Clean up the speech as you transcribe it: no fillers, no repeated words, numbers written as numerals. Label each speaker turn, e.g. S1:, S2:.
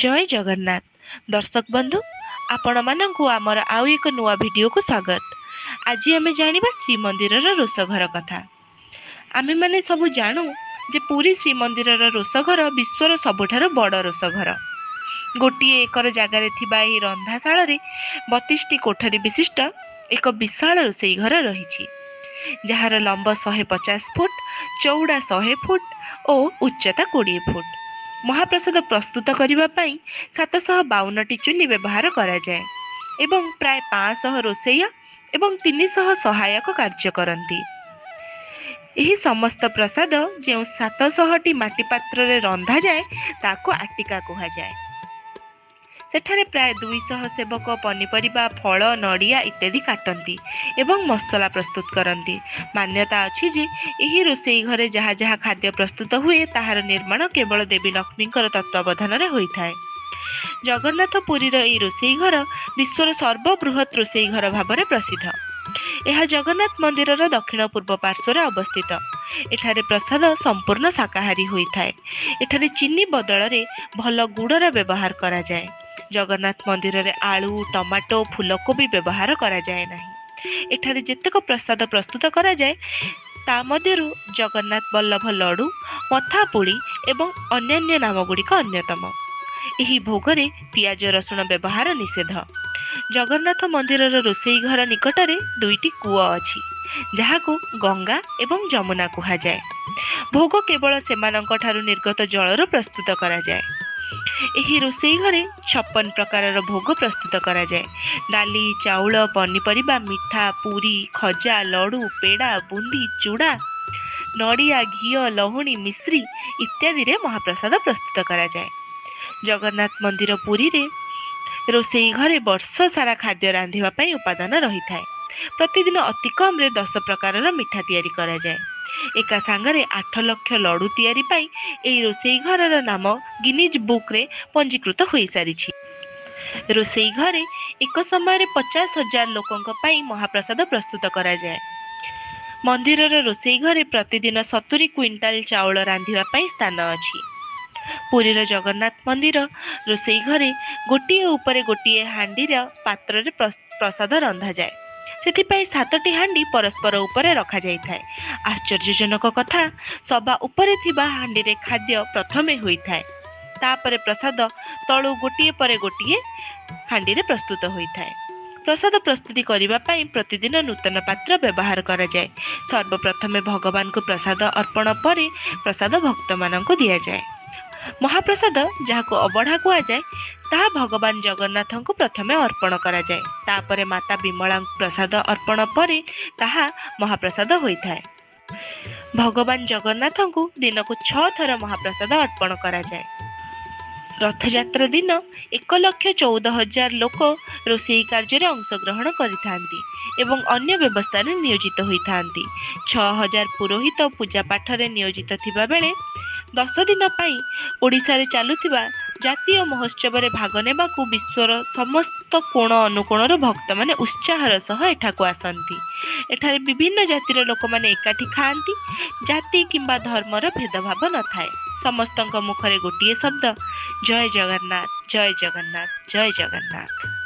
S1: ଜୟ ଜଗନ୍ନାଥ ଦର୍ଶକ ବନ୍ଧୁ, ଆପଣମାନଙ୍କୁ ଆମର ଆଉ ଏକ ନୂଆ ଭିଡ଼ିଓକୁ ସ୍ୱାଗତ। ଆଜି ଆମେ ଜାଣିବା ଶ୍ରୀମନ୍ଦିରର ରୋଷଘର କଥା। ଆମେମାନେ ସବୁ ଜାଣୁ ଯେ ପୁରୀ ଶ୍ରୀମନ୍ଦିରର ରୋଷଘର ବିଶ୍ୱର ସବୁଠାରୁ ବଡ଼ ରୋଷଘର। ଗୋଟିଏ ଏକର ଜାଗାରେ ଥିବା ଏହି ରନ୍ଧାଶାଳରେ 32ଟି କୋଠରୀ ବିଶିଷ୍ଟ ଏକ ବିଶାଳ ରୋଷେଇ ଘର ରହିଛି, ଯାହାର ଲମ୍ବ 150 ଫୁଟ, ଚଉଡ଼ା 100 ଫୁଟ ଓ ଉଚ୍ଚତା 20 ଫୁଟ। ମହାପ୍ରସାଦ ପ୍ରସ୍ତୁତ କରିବା ପାଇଁ 752ଟି ଚୁଲି ବ୍ୟବହାର କରାଯାଏ ଏବଂ ପ୍ରାୟ 500 ରୋଷେଇଆ ଏବଂ 300 ସହାୟକ କାର୍ଯ୍ୟ କରନ୍ତି। ଏହି ସମସ୍ତ ପ୍ରସାଦ ଯେଉଁ 700ଟି ମାଟି ପାତ୍ରରେ ରନ୍ଧାଯାଏ, ତାକୁ ଆଟିକା କୁହାଯାଏ। ସେଠାରେ ପ୍ରାୟ 200 ସେବକ ପନିପରିବା, ଫଳ, ନଡ଼ିଆ ଇତ୍ୟାଦି କାଟନ୍ତି ଏବଂ ମସଲା ପ୍ରସ୍ତୁତ କରନ୍ତି। ମାନ୍ୟତା ଅଛି ଯେ ଏହି ରୋଷେଇ ଘରେ ଯାହା ଯାହା ଖାଦ୍ୟ ପ୍ରସ୍ତୁତ ହୁଏ, ତାହାର ନିର୍ମାଣ କେବଳ ଦେବୀ ଲକ୍ଷ୍ମୀଙ୍କର ତତ୍ତ୍ୱାବଧାନରେ ହୋଇଥାଏ। ଜଗନ୍ନାଥ ପୁରୀର ଏହି ରୋଷେଇ ଘର ବିଶ୍ୱର ସର୍ବବୃହତ୍ ରୋଷେଇ ଘର ଭାବରେ ପ୍ରସିଦ୍ଧ। ଏହା ଜଗନ୍ନାଥ ମନ୍ଦିରର ଦକ୍ଷିଣ ପୂର୍ବ ପାର୍ଶ୍ୱରେ ଅବସ୍ଥିତ। ଏଠାରେ ପ୍ରସାଦ ସମ୍ପୂର୍ଣ୍ଣ ଶାକାହାରୀ ହୋଇଥାଏ। ଏଠାରେ ଚିନି ବଦଳରେ ଭଲ ଗୁଡ଼ର ବ୍ୟବହାର କରାଯାଏ। ଜଗନ୍ନାଥ ମନ୍ଦିରରେ ଆଳୁ, ଟମାଟୋ, ଫୁଲକୋବି ବ୍ୟବହାର କରାଯାଏ ନାହିଁ। ଏଠାରେ ଯେତେକ ପ୍ରସାଦ ପ୍ରସ୍ତୁତ କରାଯାଏ, ତା ମଧ୍ୟରୁ ଜଗନ୍ନାଥ ବଲ୍ଲଭ ଲଡ଼ୁ, ମଥାପୁଳି ଏବଂ ଅନ୍ୟାନ୍ୟ ନାମଗୁଡ଼ିକ ଅନ୍ୟତମ। ଏହି ଭୋଗରେ ପିଆଜ ରସୁଣ ବ୍ୟବହାର ନିଷେଧ। ଜଗନ୍ନାଥ ମନ୍ଦିରର ରୋଷେଇ ଘର ନିକଟରେ ଦୁଇଟି କୂଅ ଅଛି, ଯାହାକୁ ଗଙ୍ଗା ଏବଂ ଯମୁନା କୁହାଯାଏ। ଭୋଗ କେବଳ ସେମାନଙ୍କଠାରୁ ନିର୍ଗତ ଜଳରୁ ପ୍ରସ୍ତୁତ କରାଯାଏ। ଏହି ରୋଷେଇ ଘରେ 56 ପ୍ରକାରର ଭୋଗ ପ୍ରସ୍ତୁତ କରାଯାଏ। ଡାଲି, ଚାଉଳ, ପନିପରିବା, ମିଠା, ପୁରୀ, ଖଜା, ଲଡ଼ୁ, ପେଡ଼ା, ବୁନ୍ଦି, ଚୁଡ଼ା, ନଡ଼ିଆ, ଘିଅ, ଲହୁଣୀ, ମିଶ୍ରି ଇତ୍ୟାଦିରେ ମହାପ୍ରସାଦ ପ୍ରସ୍ତୁତ କରାଯାଏ। ଜଗନ୍ନାଥ ମନ୍ଦିର ପୁରୀରେ ରୋଷେଇ ଘରେ ବର୍ଷ ସାରା ଖାଦ୍ୟ ରାନ୍ଧିବା ପାଇଁ ଉପାଦାନ ରହିଥାଏ। ପ୍ରତିଦିନ ଅତି କମ୍ରେ 10 ପ୍ରକାରର ମିଠା ତିଆରି କରାଯାଏ। ଏକା ସାଙ୍ଗରେ 8 ଲକ୍ଷ ଲଡ଼ୁ ତିଆରି ପାଇଁ ଏହି ରୋଷେଇ ଘରର ନାମ ଗିନିଜ୍ ବୁକ୍ରେ ପଞ୍ଜୀକୃତ ହୋଇସାରିଛି। ରୋଷେଇ ଘରେ ଏକ ସମୟରେ 50 ହଜାର ଲୋକଙ୍କ ପାଇଁ ମହାପ୍ରସାଦ ପ୍ରସ୍ତୁତ କରାଯାଏ। ମନ୍ଦିରର ରୋଷେଇ ଘରେ ପ୍ରତିଦିନ 70 କୁଇଣ୍ଟାଲ ଚାଉଳ ରାନ୍ଧିବା ପାଇଁ ସ୍ଥାନ ଅଛି। ପୁରୀର ଜଗନ୍ନାଥ ମନ୍ଦିର ରୋଷେଇ ଘରେ ଗୋଟିଏ ଉପରେ ଗୋଟିଏ ହାଣ୍ଡିର ପାତ୍ରରେ ପ୍ରସାଦ ରନ୍ଧାଯାଏ। ସେଥିପାଇଁ 7ଟି ହାଣ୍ଡି ପରସ୍ପର ଉପରେ ରଖାଯାଇଥାଏ। ଆଶ୍ଚର୍ଯ୍ୟଜନକ କଥା, ସବା ଉପରେ ଥିବା ହାଣ୍ଡିରେ ଖାଦ୍ୟ ପ୍ରଥମେ ହୋଇଥାଏ, ତାପରେ ପ୍ରସାଦ ତଳୁ ଗୋଟିଏ ପରେ ଗୋଟିଏ ହାଣ୍ଡିରେ ପ୍ରସ୍ତୁତ ହୋଇଥାଏ। ପ୍ରସାଦ ପ୍ରସ୍ତୁତି କରିବା ପାଇଁ ପ୍ରତିଦିନ ନୂତନ ପାତ୍ର ବ୍ୟବହାର କରାଯାଏ। ସର୍ବପ୍ରଥମେ ଭଗବାନଙ୍କୁ ପ୍ରସାଦ ଅର୍ପଣ ପରେ ପ୍ରସାଦ ଭକ୍ତମାନଙ୍କୁ ଦିଆଯାଏ। ମହାପ୍ରସାଦ, ଯାହାକୁ ଅବଢ଼ା କୁହାଯାଏ, ତାହା ଭଗବାନ ଜଗନ୍ନାଥଙ୍କୁ ପ୍ରଥମେ ଅର୍ପଣ କରାଯାଏ। ତାପରେ ମାତା ବିମଳାଙ୍କୁ ପ୍ରସାଦ ଅର୍ପଣ ପରେ ତାହା ମହାପ୍ରସାଦ ହୋଇଥାଏ। ଭଗବାନ ଜଗନ୍ନାଥଙ୍କୁ ଦିନକୁ 6 ଥର ମହାପ୍ରସାଦ ଅର୍ପଣ କରାଯାଏ। ରଥଯାତ୍ରା ଦିନ 1,14,000 ଲୋକ ରୋଷେଇ କାର୍ଯ୍ୟରେ ଅଂଶଗ୍ରହଣ କରିଥାନ୍ତି ଏବଂ ଅନ୍ୟ ବ୍ୟବସ୍ଥାରେ ନିୟୋଜିତ ହୋଇଥାନ୍ତି। 6000 ପୁରୋହିତ ପୂଜା ପାଠରେ ନିୟୋଜିତ ଥିବାବେଳେ 10 ଦିନ ପାଇଁ ଓଡ଼ିଶାରେ ଚାଲୁଥିବା ଜାତୀୟ ମହୋତ୍ସବରେ ଭାଗ ନେବାକୁ ବିଶ୍ୱର ସମସ୍ତ କୋଣ ଅନୁକୋଣରୁ ଭକ୍ତମାନେ ଉତ୍ସାହର ସହ ଏଠାକୁ ଆସନ୍ତି। ଏଠାରେ ବିଭିନ୍ନ ଜାତିର ଲୋକମାନେ ଏକାଠି ଖାଆନ୍ତି। ଜାତି କିମ୍ବା ଧର୍ମର ଭେଦଭାବ ନଥାଏ। ସମସ୍ତଙ୍କ ମୁଖରେ ଗୋଟିଏ ଶବ୍ଦ, ଜୟ ଜଗନ୍ନାଥ, ଜୟ ଜଗନ୍ନାଥ, ଜୟ ଜଗନ୍ନାଥ।